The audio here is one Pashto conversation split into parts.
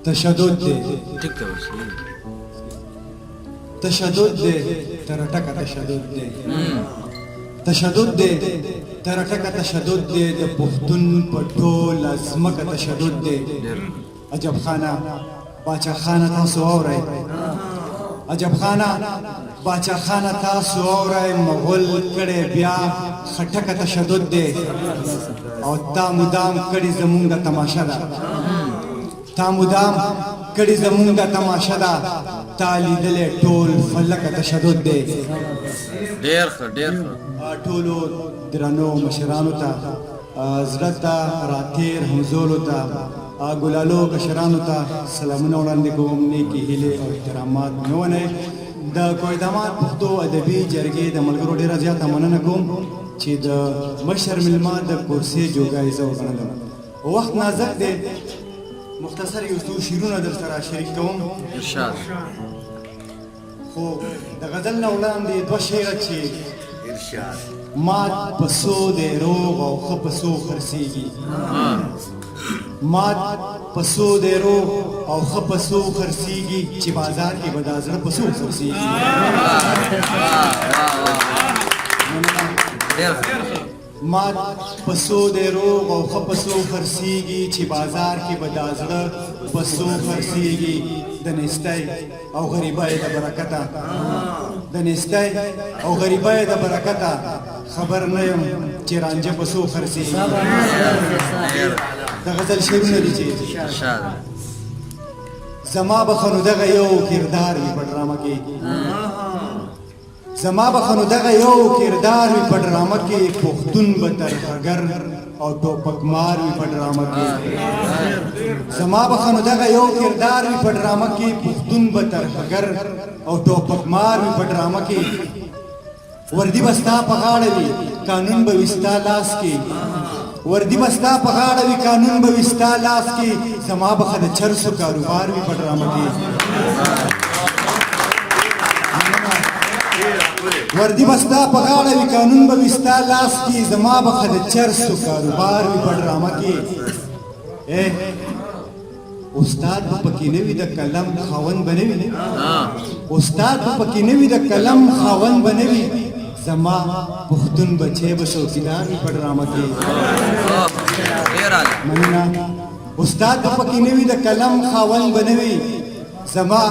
تشدد دی. ټیک ته ورشي. تشدد دی تر ټکه تشدد دی، تشدد دی تر ټکه تشدد دی، د پښتون په ټوله ځمکه تشدد دی. عجب خانه باچا خانه تاسو اورئ، عجب خانه باچا خانه تاسو اورئ، مغول کړی بیا خټکه تشدد دی. او تا مدام کړي زمونږه تماشه ده، تا مدام کړي زمونږه تماشه ده، تا لیدلی ټول فلکه تشدد دی. ډېر ښه، ډېر ښه. ټولو درنو مشرانو ته، زړه ته راتیر همزولو ته، ګلالو کشرانو ته سلامونه وړاندې کوم، نیکې هیلې او احترامات مې ونئ. د کویدامان پښتو ادبي جرګې د ملګرو ډېره زیاته مننه کوم چې د مشر مېلمه د کورسې جوګه یې زه وګڼلم. وخت نازک دی، مختصر یو څو شعرونه در سره شریک کوم. ارشاد. خو د غزل نه وړاندې دوه شعره چې ارشاد. مات پسو دی روغ او ښه پسو خرڅېږي، مات پسو دی روغ او ښه پسو خرڅېږي، چې بازار کې به دا زړه پسو خرڅېږي. ډېر ښه. مات پسو دی روغ او ښه پسو خرڅېږي، چې بازار کې به دا زړه پسو خرڅېږي. د نیستۍ او غریبۍ د برکته، د نیستۍ او غریبۍ د برکته خبر نه یم چې رانجه پسو خرڅېږي. د غزل شعرونه دي چې ارشاد. زما به خو نو دغه یو کردار وي په ډرامه کې، زما به خو نو دغه یو کردار وي په ډرامه کې، پښتون به ترهګر او ټوپکمار وي په ډرامه کې. زما به خو نو دغه یو کردار وي په ډرامه کې، پښتون به ترهګر او ټوپکمار وي په ډرامه کې. وردی به ستا په غاړه وي، قانون به وي ستا لاس کې، وردی به ستا په غاړه وي، قانون به وي ستا لاس کې، زما به ښه د چرسو کاروبار وي په ډرامه کې. وردی به ستا په غاړه وي، قانون به وي ستا لاس کې، زما به ښه د چرسو کاروبار وي په ډرامه کې. استاد به پکې نه وي، د قلم خاوند به نه وي، استاد به پکې نه وي، د قلم خاوند به نه وي، زما پښتون بچی به څوکیدار وي په ډرامه کې. مننه. استاد به پکې نه وي، د قلم خاوند به نه وي، زما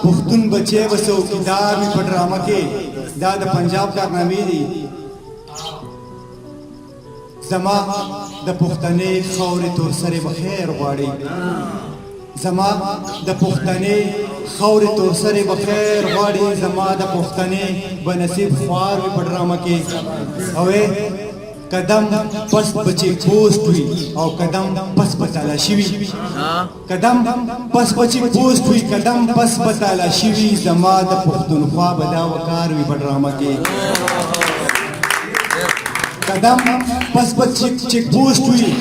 پښتون بچی به څوکیدار وي په ډرامه کې. دا د پنجاب کارنامې دي. زما د پښتنې خاورې تور سرې به خیر غواړي، زما د پښتنې خاورې تور سرې به خیر غواړي، زما د پښتنې به نصیب خوار وي په ډرامه کې. او قدم پس به چیک پوسټ وي او قدم پس به تالاشي وي، قدم پس به چیک پوسټ وي، قدم پس به تالاشي وي، زما د پښتونخوا به دا وکار وي په ډرامه کې. قدم پس به چیک پوسټ وي،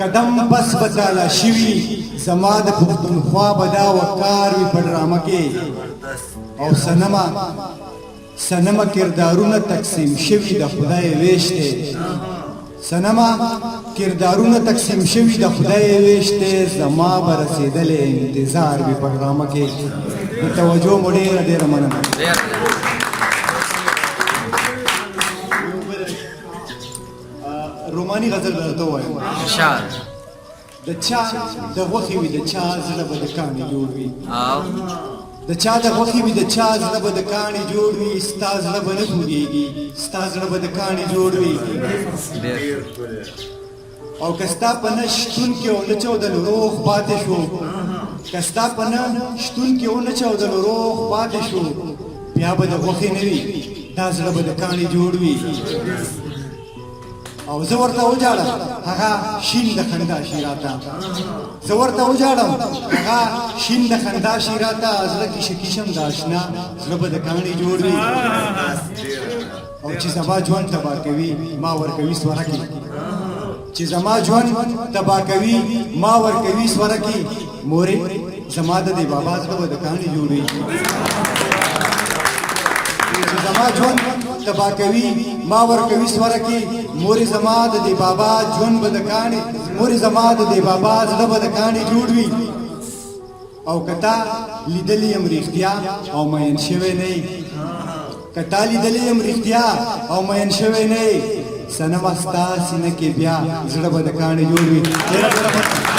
قدم پس به تالاشي وي، زما د پښتونخوا به دا وکار وي په ډرامه کې. او سنما سنما کردارونه تقسیم شوي د خدای ویش دی، سنما کردارونه تقسیم شوي د خدای ویش دی، زما به رسېدلی انتظار وي په ډرامه کې. د توجه مو ډېره ډېره مننه. روماني غزل به درته ووایم. ارشاد. د چا د غوښې وي، د چا زړه به د کاڼي جوړ وي، د چا د غوښې وي، د چا زړه به د کاڼي جوړ وي، ستا زړه به نه پوهېږي، ستا زړه به د کاڼي جوړ وي. او که ستا په نه شتون کې ونه چاودلو روغ پاتې شو، که ستا په نه شتون کې ونه چاودلو روغ پاتې شو، بیا به د غوښې نه وي، دا زړه به د کاڼي جوړ وي. او زه ورته وژاړم هغه شین د خندا شي راته، زه ورته وژاړم هغه شین د خندا شي راته، زړه کې شکي شم د اشنا زړه به د کاڼي جوړ وي. او چې زما ژوند تباه کوي ما ورکوي سورکې، چې زما ژوند تباه کوي ما ورکوي سورکې، مورې زما د دې بابا زړه به د کاڼي جوړ وي. چې زما ژوند تباه کوي ما ورکوي سورکې، مورې زما د دې بابا ژوند به د کاڼي، مورې زما د دې بابا زړه به د کاڼي جوړ وي. او که تا لیدلی یم رښتیا او مین شوی نه یې، که تا لیدلی یم رښتیا او مین شوی نه یې، صنمه ستا سینه کې بیا زړه به د کاڼي جوړ وي. ډېره ډېره مننه.